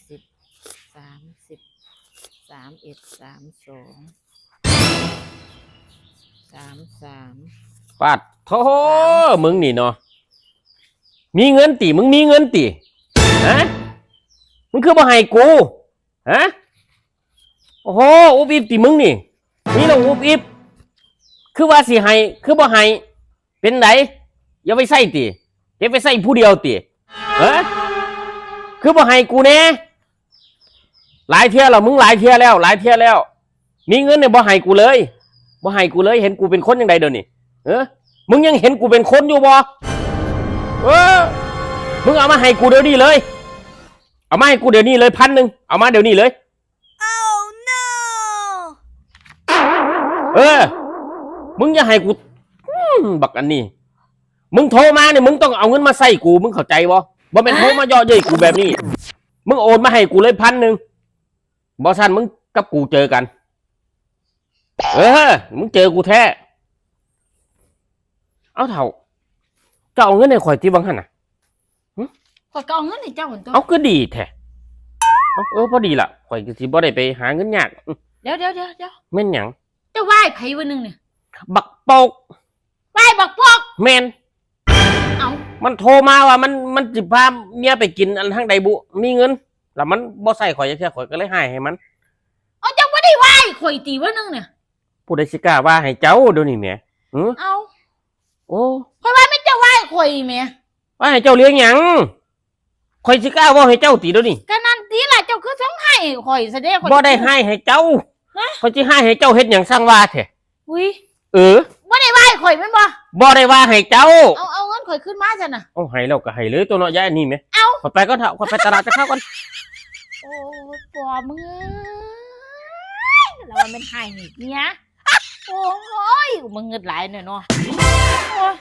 ສິບ ສາມສິບ ສາມເອັດ ສາມສອງ ສາມສາມ ປາດໂທ້ ສາມ ມຶງນີ້ເນາະ ມີເງິນຕິ? ມຶງມີເງິນຕິ? ຮະ? ມຶງຄືບໍ່ໃຫ້ກູ? ຮະ? ໂອ້ໂຫ ອຸບອິບຕິມຶງນີ້? ມີແລ້ວອຸບອິບ ຄືວ່າຊິໃຫ້ ຄືບໍ່ໃຫ້? ເປັນໃດ? ຢ່າໄປໃຊ້ຕິ? ເກັບໄປໃຊ້ຜູ້ດຽວຕິ? ຮະ? ຄືບໍ່ໃຫ້ກູແດ່? ຫຼາຍເທື່ອແລ້ວ ມຶງຫຼາຍເທື່ອແລ້ວ ຫຼາຍເທື່ອແລ້ວ ມີເງິນນີ້ບໍ່ໃຫ້ກູເລີຍ ບໍ່ໃຫ້ກູເລີຍ ເຫັນກູເປັນຄົນຈັ່ງໃດດຽວນີ້? ເອີ ມຶງຍັງເຫັນກູເປັນຄົນຢູ່ບໍ່? ເອີ ມຶງເອົາມາໃຫ້ກູດຽວນີ້ເລີຍ ເອົາມາໃຫ້ກູດຽວນີ້ເລີຍ ພັນໜຶ່ງ ເອົາມາດຽວນີ້ເລີຍ. Oh no! ເອີ ມຶງຢ່າໃຫ້ກູ ອືມ ບັກອັນນີ້ ມຶງໂທມານີ້ ມຶງຕ້ອງເອົາເງິນມາໃຊ້ກູ ມຶງເຂົ້າໃຈບໍ່? ບໍ່ແມ່ນໂທມາເຍາະເຍີ້ຍກູແບບນີ້ ມຶງໂອນມາໃຫ້ກູເລີຍພັນໜຶ່ງ ບໍ່ຊັ້ນມຶງກັບກູເຈີກັນ ເອີ ມຶງເຈີກູແທ້. ເອົ້າ ເຖົ້າ ເຈົ້າເອົາເງິນໃຫ້ຂ້ອຍຕິຫວ່າງຫັ້ນນະ? ຫຶ? ຂ້ອຍກໍເອົາເງິນໃຫ້ເຈົ້າຫັ້ນຕົວະ. ເອົ້າ ຄືດີແທ້. ເອົ້າ ເອີ ພໍດີລະ ຂ້ອຍກໍຊິບໍ່ໄດ້ໄປຫາເງິນຍາກ. ດຽວໆໆໆ ແມ່ນຫຍັງ? ເຈົ້າວ່າໃຜມື້ໜຶ່ງນີ້? ບັກປົກ. ວ່າບັກປົກ? ແມ່ນ. ເອົ້າ ມັນໂທມາວ່າມັນ ມັນຊິພາເມຍໄປກິນອັນທາງໃດບຸ ມີເງິນ ລະມັນບໍ່ໃສ່ຂ້ອຍຈັກເທື່ອ ຂ້ອຍກໍເລີຍຮ້າຍໃຫ້ມັນ. ເອົ້າ ເຈົ້າບໍ່ໄດ້ວ່າຂ້ອຍຕິມື້ໜຶ່ງນີ້? ຜູ້ໃດຊິກ້າວ່າໃຫ້ເຈົ້າດຽວນີ້ແໝ? ຫຶ? ເອົ້າ ໂອ້ ຂ້ອຍວ່າແມ່ນເຈົ້າວ່າຂ້ອຍແໝ. ວ່າໃຫ້ເຈົ້າເລື່ອງຫຍັງ? ຂ້ອຍຊິກ້າເວົ້າໃຫ້ເຈົ້າຕິດຽວນີ້? ກໍນັ້ນຕິລະ ເຈົ້າຄືສົ່ງຮ້າຍຂ້ອຍຊະເດ້. ຂ້ອຍບໍ່ໄດ້ຮ້າຍໃຫ້ເຈົ້າ. ຮະ? ຂ້ອຍຊິຮ້າຍໃຫ້ເຈົ້າເຮັດຫຍັງຊ່າງວ່າແທ້. ອຸ້ຍ ເອີ ບໍ່ໄດ້ວ່າໃຫ້ຂ້ອຍແມ່ນບໍ່? ບໍ່ໄດ້ວ່າໃຫ້ເຈົ້າ. ເອົາ ເອົາເງິນຂ້ອຍຄືນມາຊັ້ນນະ. ເອົາ ໃຫ້ແລ້ວກໍໃຫ້ເລີຍຕົວະເນາະ ຍາຍອັນນີ້ແໝ. ເອົາ ຂ້ອຍໄປກ່ອນເຖົ້າ ຂ້ອຍໄປຕະຫຼາດຈັກຄາວກ່ອນ. ໂອ້ຍ ພໍ່ມຶງເອີຍ ລະວ່າແມ່ນໃຫ້ເມຍ. ໂອ້ຍ ມຶງເງິດຫຼາຍແນ່ເນາະ. ໂອ້ຍ